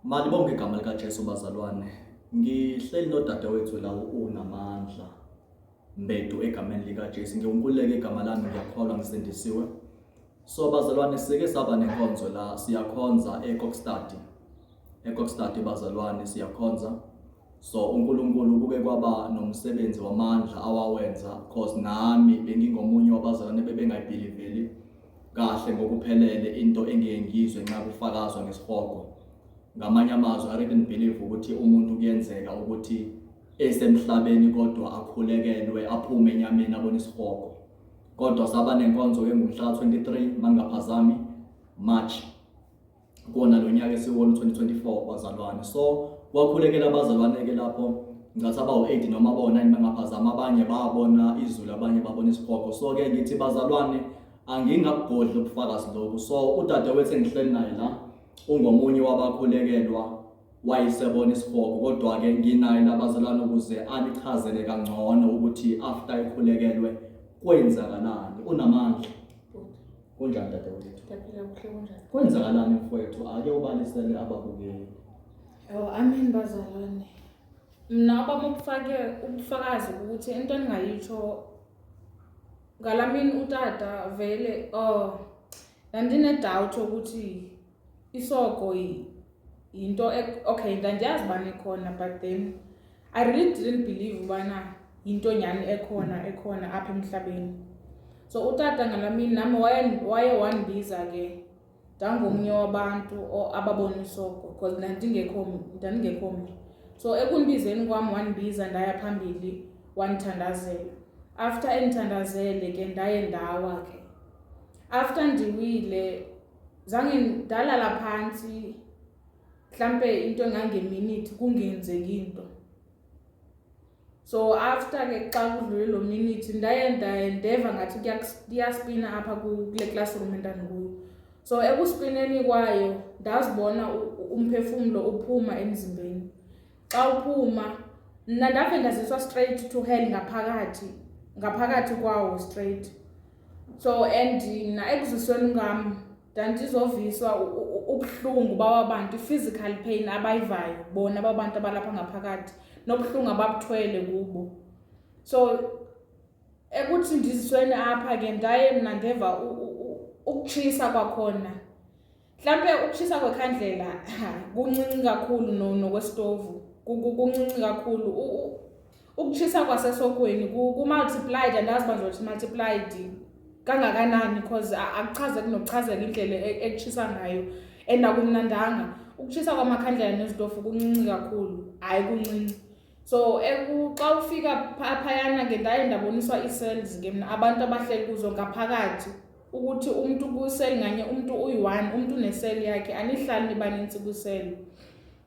Malibonge igama likaJesu bazalwane. Ngihleli nodadewethu la uNamandla Mbedu egameni likaJesu. Ngiwunkululeke igama lami ngiyakholwa ngisindisiwe. So bazalwane sike saba nenkonzo la siyakhonza eKokstad. EKokstad bazalwane siyakhonza. So uNkulunkulu kuke kwaba nomsebenzi wamandla awawenza cause nami bengingomunye wabazalwane bebengayibhiliveli kahle ngokuphelele into engike ngiyizwe nxa kufakazwa ngesihogo. Ngamanye amazwi I didn't believe ukuthi umuntu kuyenzeka ukuthi esemhlabeni kodwa akhulekelwe aphume enyameni abone isihogo. Kodwa saba nenkonzo ke ngomhla 23 mangaphazami March kuwona lo nyaka esiwona 2024 bazalwane. So wakhulekela abazalwane ke lapho ngathi abawu-8 noma abawu-9 bangaphazama abanye babona izulu abanye babona isihogo. So ke ngithi bazalwane angingakugodli ubufakazi lokhu. So udadewethu engihleli naye la ungomunye wabakhulekelwa wayesebona isihogo kodwa-ke nginaye labazalwane ukuze anichazele kangcono ukuthi after ekhulekelwe kwenzakalani. Unamandla. Kunjani dadewethu? Ngiyaphila kuhle kunjani? Kwenzakalani mfowethu? Ake ubalisele ababukeli. Oh, amen bazalwane. Mna obam ubufake ubufakazi ukuthi into endingayitsho ngalamini utata vele oh ndandine-doubt ukuthi isogo yinto okay ndandiyazi ubana ikhona but then I really didn't believe ubana yinto nyhani ekhona ekhona apha emhlabeni. So utata ngalamini nami waye waye wandibiza ke ndangomnye wabantu ababona isogo because ndandingekho ndandingekho mnye. So ekundibizeni kwam wandibiza ndaya phambili wandithandazela. After endithandazele ke ndaye ndawa ke. After ndiwile zange ndalala phantsi mhlampe into engangeminithi kungenzeki into. So after ke xa kudlule loo minute ndaye ndaye ndeva ngathi kuyaspina apha kule classroom endandikuyo. So ekuspineni kwayo ndazibona umphefumlo uphuma emzimbeni. Xa uphuma mna ndave ndaziswa straight to hell ngaphakathi ngaphakathi kwawo straight. So and mna ekuzisweni kwam ndandizoviswa ubuhlungu bawa bantu, i-physical pain abayivayo bona aba bantu abalapha ngaphakathi nobuhlungu ababuthwele kubo. So ekuthi ndizisweni apha ke ndaye mna ndeva ukutshisa kwakhona. Mhlampe ukutshisa kwekhandlela kuncinci kakhulu nokwesitovu kuncinci kakhulu. Ukutshisa kwasesogweni ku-multiplied, andazi uba ndizothi multiplied kangakanani because akuchazeki nokuchazeka indlela ekutshisa ngayo and akumnandanga. Ukutshisa kwamakhandlela nezitofu kuncinci kakhulu, hayi kuncinci. So xa ufika phayana ke ndaye ndaboniswa ii-cells ke mna abantu abahleli kuzo ngaphakathi ukuthi umntu kwiseli nganye umntu uyi-one, umntu uneseli yakhe, anihlali nibanintsi kwiseli.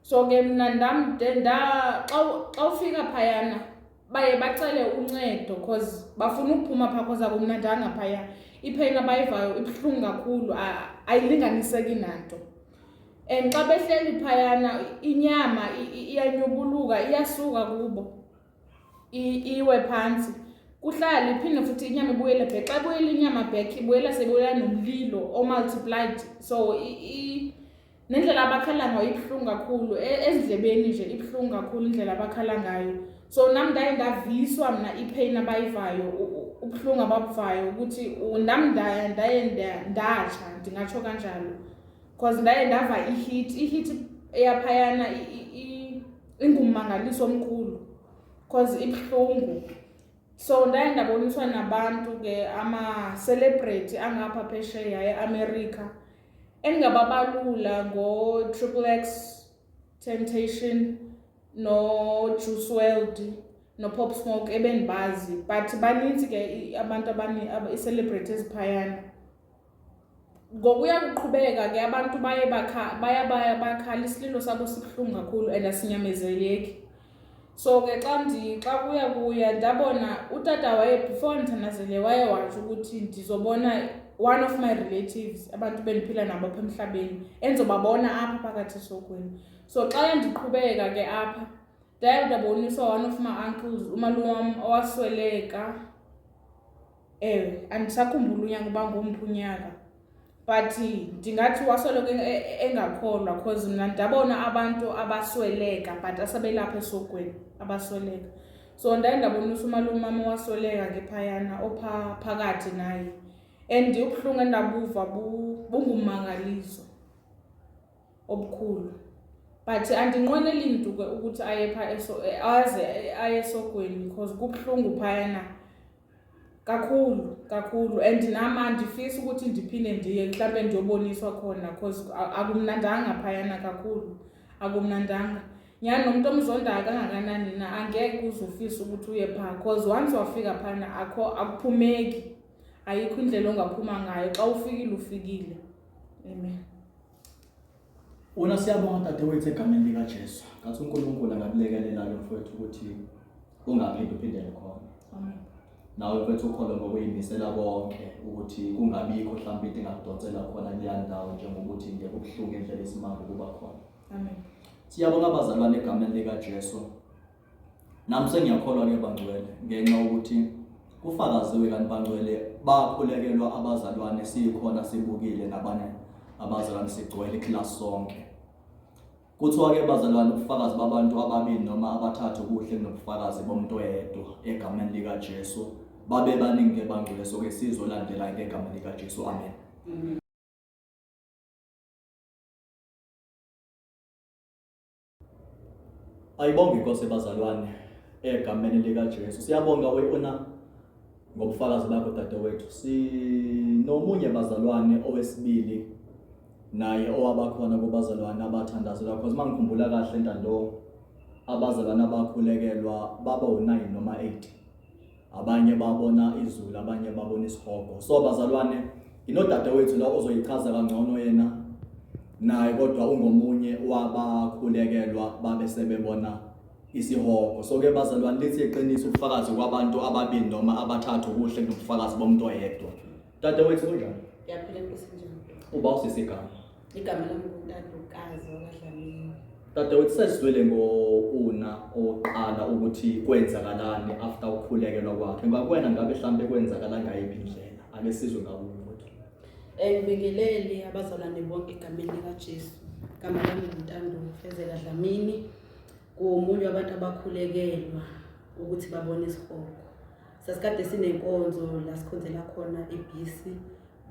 So ke mna ndam nda xa xa ufika phayana baye bacele uncedo cause bafuna ukuphuma phaa cause akumnandanga phaya. Ipheyini abayivayo ibuhlungu kakhulu ayilinganiseki nanto. And xa behleli phayana inyama iyanyubuluka iyasuka kubo iwe phantsi. Kuhlale iphinde futhi inyama ibuyele back. Xa ibuyela inyama back ibuyela sebuyela nomlilo o-multiplied. So nendlela abakhala ngayo ibuhlungu kakhulu ezindlebeni nje ibuhlungu kakhulu indlela abakhala ngayo. So nam ndaye ndaviswa mna ipheyini abayivayo ubuhlungu ababuvayo ukuthi nam ndaye ndatsha ndingatsho kanjalo. Cause ndaye ndava i-heat, i-heat eyaphayana ingummangaliso omkhulu cause ibuhlungu. So ndaye ndaboniswa nabantu ke ama-celebrity angapha phesheya eAmerica endingababalula ngoTriple X Temptation noJuice WRLD noPop Smoke ebendibazi but banintsi ke abantu ii-celebrity eziphayana. Ngokuya kuqhubeka ke abantu baye baya baya bakhala isililo sabo sibuhlungu kakhulu and asinyamezeleki. So ke xa xa kuya kuya ndabona utata waye before ndithandazele waye watsho ukuthi ndizobona one of my relatives abantu bendiphila nabo apha emhlabeni endizobabona apha phakathi esogweni. So xa ndiqhubeka ke apha ndaye ndaboniswa one of my uncles umalume wam owasweleka. Ewe, andisakhumbuli unyaka uba ngomphi unyaka. But ndingathi wasoloko engakholwa cause mna ndabona abantu abasweleka but asabelapha esogweni abasweleka. So ndaye ndabonisa umalume wam owasweleka ke phayana opha phakathi naye, and ubuhlungu endabuva bungummangaliso obukhulu. But andinqweneli mntu ke ukuthi aye phaa aze aye esogweni because kubuhlungu phayana kakhulu kakhulu, and nam andifisi ukuthi ndiphinde ndiye mhlawumbe ndiyoboniswa khona cause akumnandanga phayana kakhulu, akumnandanga nyhani. Nomntu omzondayo kangakanani na angeke uze ufise ukuthi uye phaa cause once wafika phana akho akuphumeki, ayikho indlela ongaphuma ngayo. Xa ufikile ufikile. Amen. Una siyabonga dadewethu egameni likaJesu. Ngathi uNkulunkulu angakulekelela-ke mfowethu ukuthi ungaphinde uphindele khona. Amen. Nawe mfowethu ukholwe ngokuyimisela konke ukuthi kungabikho mhlawumbe into engakudonsela khona kuleya ndawo njengokuthi ngeke kubuhlungu indlela esimanga ukuba khona. Amen. Siyabonga abazalwane egameni likaJesu. Nami sengiyakholwa-ke bangcwele ngenxa yokuthi kufakaziwe kanti bangcwele bakhulekelwa abazalwane sikhona sibukile nabanye abazalwane sigcwele iclass sonke. Kuthiwa-ke bazalwane ubufakazi babantu ababili noma abathathu kuhle kunobufakazi bomuntu oyedwa egameni likaJesu. Babe baningi-ke bangcwele soke sizolandela ngegameni likaJesu. Amen. Ayibonge inkosi bazalwane egameni likaJesu. Siyabonga wena ngobufakazi bakho dadewethu. Sinomunye bazalwane owesibili naye owabakhona kubazalwane abathandazelwa because mangikhumbula kahle ntando abazalwane abakhulekelwa baba u9 noma 8. Abanye babona izulu, abanye babona isihogo. So bazalwane inodadewethu la ozoyichaza kangcono yena naye, kodwa ungomunye wabakhulekelwa babe sebebona isihogo. So ke bazalwane lithi iqiniso ubufakazi kwabantu ababili noma abathathu kuhle kunobufakazi bomuntu oyedwa. Dadewethu kunjani? Ngiyaphila Nkosi, njani? Uba usisigama. Igama lami nguNtandokazi wakaDlamini. Dadewethu sesizwele ngo-Una oqala ukuthi kwenzakalani after ukukhulekelwa kwakhe. Ngakuwena ngabe mhlambe kwenzakala ngayiphi indlela? Ake sizwe ngakuwe mfowethu. Ngibingelele abazalwane bonke egameni likaJesu. Igama lami nguNtando Fezeka Dlamini. Kuwomunye wabantu abakhulekelwa ukuthi babone isihogo. Sasikade sinenkonzo la sikhonzela khona eBC.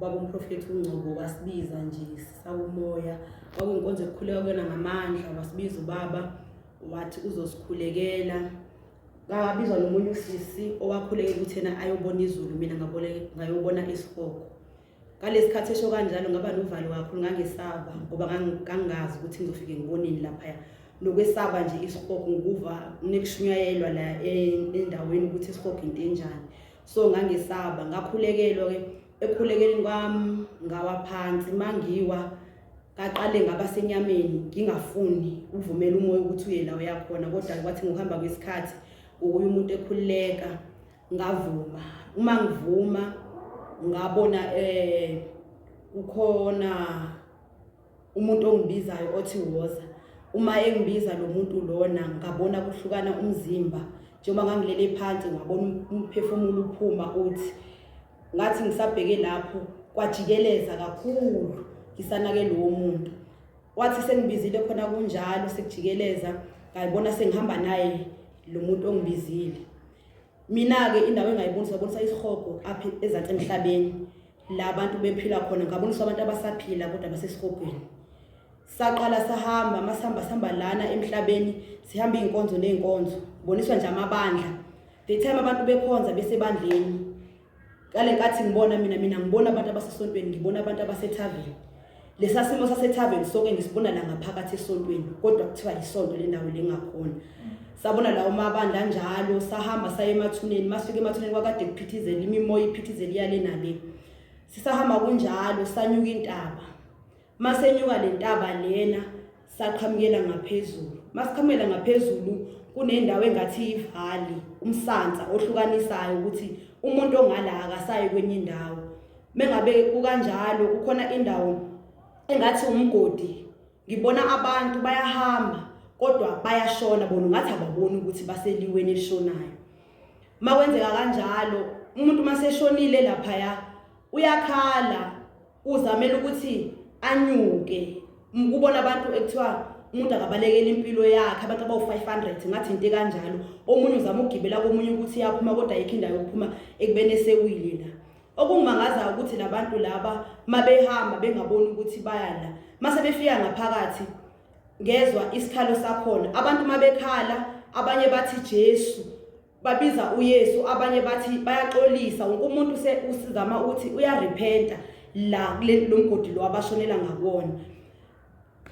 Baba umprofethi uNgcobo wasibiza nje sisawumoya. Kwakuyinkonzo ekukhuleka kuyona ngamandla, wasibiza ubaba wathi uzosikhulekela. Ngabizwa nomunye usisi owakhuleka ukuthi yena ayobona izulu, mina ngayobona isihogo. Ngalesi khathi esho kanjalo ngaba novalo kakhulu, ngangesaba ngoba ngangazi ukuthi ngizofike ngiboneni laphaya. Nokwesaba nje isihogo ngokuva nekushunyayelwa la endaweni ukuthi isihogo into enjani. So ngangesaba, ngakhulekelwa ke. Ekhulekeleni kwami ngawa phansi, mangiwa ngaqale ngaba senyameni ngingafuni ukuvumela umoya ukuthi uye la uyakhona, kodwa kwathi ngokuhamba kwesikhathi ukuya umuntu ekhululeka ngavuma. Uma ngivuma ngabona kukhona umuntu ongibizayo othi woza. Uma engibiza lo muntu lona ngabona kuhlukana umzimba, njengoba ngangilele phansi ngabona umphefumulo uphuma uthi. Ngathi ngisabheke lapho kwajikeleza kakhulu ngisanake lowo muntu. Wathi sengibizile khona kunjalo sekujikeleza, ngayibona sengihamba naye lo muntu ongibizile. Mina-ke indawo engayibonisa, ngabonisa isihogo apha ezansi emhlabeni la abantu bephila khona, ngabonisa abantu abasaphila kodwa basesihogweni. Saqala sahamba, masihamba sihamba lana emhlabeni, sihamba iy'nkonzo ney'nkonzo, boniswa nje amabandla. The time abantu bekhonza besebandleni, ngale nkathi ngibona mina ngibona abantu abasesontweni, ngibona abantu abasethaveni. Lesa simo sasethaveni sonke ngisibona la ngaphakathi esontweni, kodwa kuthiwa isonto le ndawo lengakhona. Sabona lawo mabandla anjalo, sahamba saye emathuneni. Masifika emathuneni kwakade kuphithizela, imimoya iphithizela iyale nale. Sisahamba kunjalo sanyuka intaba. Masenyuka le ntaba lena saqhamukela ngaphezulu. Masiqhamukela ngaphezulu kunendawo engathi ivali, umsansa ohlukanisayo ukuthi umuntu ongala akasayi kwenye indawo. Mengabe kukanjalo kukhona indawo engathi umgodi, ngibona abantu bayahamba kodwa bayashona, bona ngathi ababoni ukuthi baseliweni elishonayo. Makwenzeka kanjalo umuntu maseshonile laphaya uyakhala. Uzamela ukuthi anyuke kubona abantu ekuthiwa umuntu akabalekela impilo yakhe abantu abawu-500 ngathi into ekanjalo omunye uzama ukugibela komunye ukuthi iyaphuma kodwa ayikho indawo yokuphuma ekubeni esewile la okungimangazayo ukuthi labantu laba mabehamba bengaboni ukuthi baya la mase befika ngaphakathi ngezwa isikhalo sakhona abantu mabekhala abanye bathi Jesu babiza uYesu abanye bathi bayaxolisa wonke umuntu usizama ukuthi uyarepenta la lo mgodi lo abashonela ngakuwona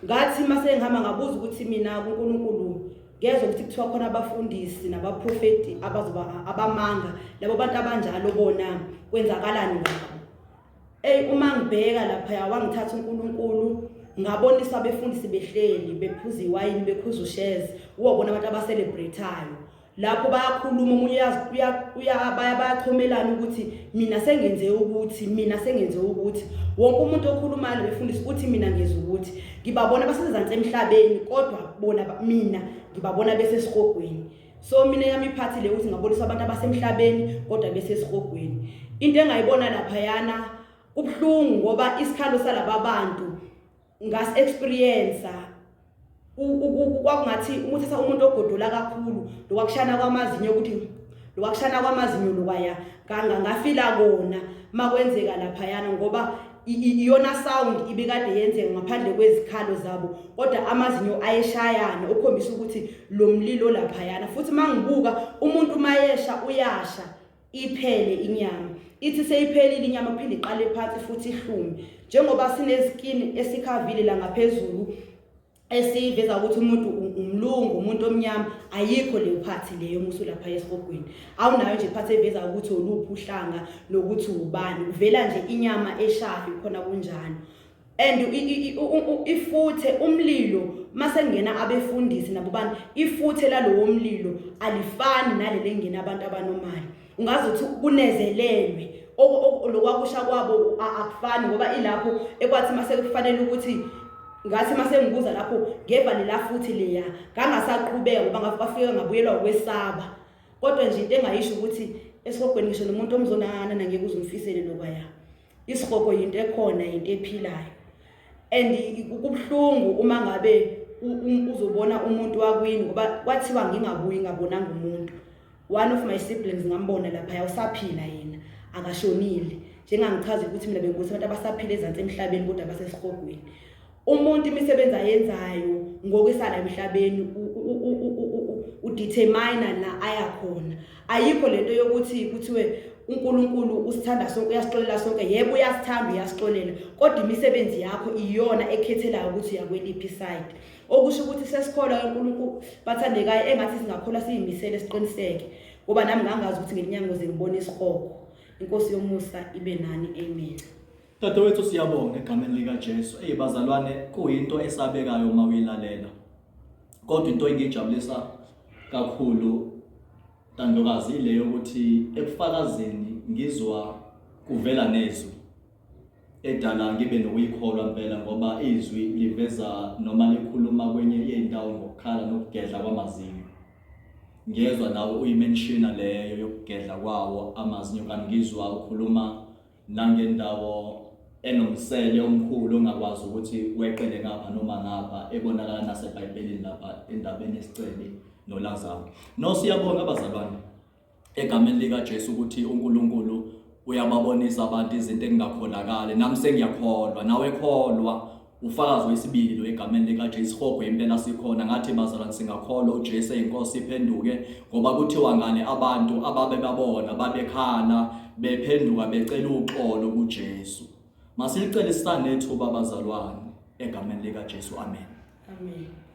ngathi mase ngihamba ngabuza ukuthi mina kuNkulunkulu ngezwe ukuthi kuthiwa khona abafundisi nabaprofeti abazoba abamanga labo bantu abanjalo bona kwenzakalani ngabo Ey uma ngibheka lapha wangithatha uNkulunkulu ngabonisa abefundisi behleli bephuza iwayini bekhuza ushezi uwabona abantu abacelebrateayo lapho bayakhuluma omunye bayachomelana ukuthi mina sengenze ukuthi mina sengenze ukuthi wonke umuntu okhulumayo befundisi uthi mina ngeza ukuthi ngibabona basezansi emhlabeni kodwa bona mina ngibabona besesihogweni so mina yami iphathi le ukuthi ngabonisa abantu abasemhlabeni kodwa besesihogweni into engayibona laphayana kubuhlungu ngoba isikhalo salaba bantu ngas experience kwakungathi uma uthatha umuntu ogodola kakhulu lokwakushana kwamazinyo ukuthi lokwakushana kwamazinyo lokwaya ngafila kona makwenzeka laphayana ngoba iyona sound ibikade yenzeka ngaphandle kwezikhalo zabo kodwa amazinyo ayeshayana okhombisa ukuthi lo mlilo laphayana futhi mangibuka umuntu mayesha uyasha iphele inyama ithi seyiphelile inyama kuphinde iqale phansi futhi ihlume njengoba sinezikini esikhavile la ngaphezulu esiveza ukuthi umuntu umlungu umuntu omnyama ayikho leyo phathi leyo musu lapha esihogweni awunayo nje phathi eveza ukuthi oluphi uhlanga nokuthi ubani uvela nje inyama eshayo khona kunjalo and ifuthe umlilo mase kungena abefundisi nabo bani ifuthe lalowo mlilo alifani naleli engena abantu abanomali ungazi ukuthi kunezelelwe lokwakusha kwabo akufani ngoba ilapho ekwathi mase kufanele ukuthi ngathi mase ngibuza lapho ngeva lela futhi leya ngangasaqhubeka ngoba ngafika ngabuyelwa ukwesaba kodwa nje into engayisho ukuthi esihogweni ngisho nomuntu omzonana ngeke uzumfisele lokwaya isihogo yinto ekhona yinto ephilayo and kubuhlungu uma ngabe uzobona umuntu wakwini ngoba kwathiwa ngingabuyi ngabonanga umuntu one of my siblings ngambona lapha usaphila yena akashonile njengangichaza ukuthi mina bengikuthi abantu abasaphila ezansi emhlabeni kodwa basesihogweni umuntu imisebenzi ayenzayo ngokwesala emhlabeni udetermine la aya khona ayikho lento yokuthi kuthiwe uNkulunkulu usithanda sonke uyasixolela sonke yebo uyasithanda uyasixolela kodwa imisebenzi yakho iyona ekhethelayo ukuthi uyakweliphi side okusho ukuthi sesikholwa uNkulunkulu bathandekayo engathi singakholwa siyimisele siqiniseke ngoba nami ngangazi ukuthi ngelinye ngoze ngibone isihogo inkosi yomusa ibe nani amen Dadewethu siyabonga egameni likaJesu. Ey bazalwane kuyinto esabekayo uma uyilalela. Kodwa into engijabulisa kakhulu Ntandokazi ile yokuthi ebufakazini ngizwa kuvela nezwi edala ngibe nokuyikholwa mpela ngoba izwi liveza noma likhuluma kwenye yendawo ngokukhala nokugedla kwamazinyo. Ngiyezwa nawe uyimenshina leyo yokugedla kwawo amazinyo kanti ngizwa ukhuluma nangendawo enomsele omkhulu ongakwazi ukuthi weqele ngapha noma ngapha ebonakala naseBhayibhelini lapha endabeni yesicebi noLazaru. No siyabonga abazalwane egameni likaJesu ukuthi uNkulunkulu uyababonisa abantu izinto engingakholakali nami sengiyakholwa nawe kholwa ufakazi wesibili lo egameni likaJesu isihogo impela sikhona ngathi bazalwane singakholwa uJesu eyinkosi iphenduke ngoba kuthiwa ngale abantu ababebabona babekhala bephenduka becela uxolo kuJesu masilicele sisanethuba bazalwane egameni likaJesu amen amen.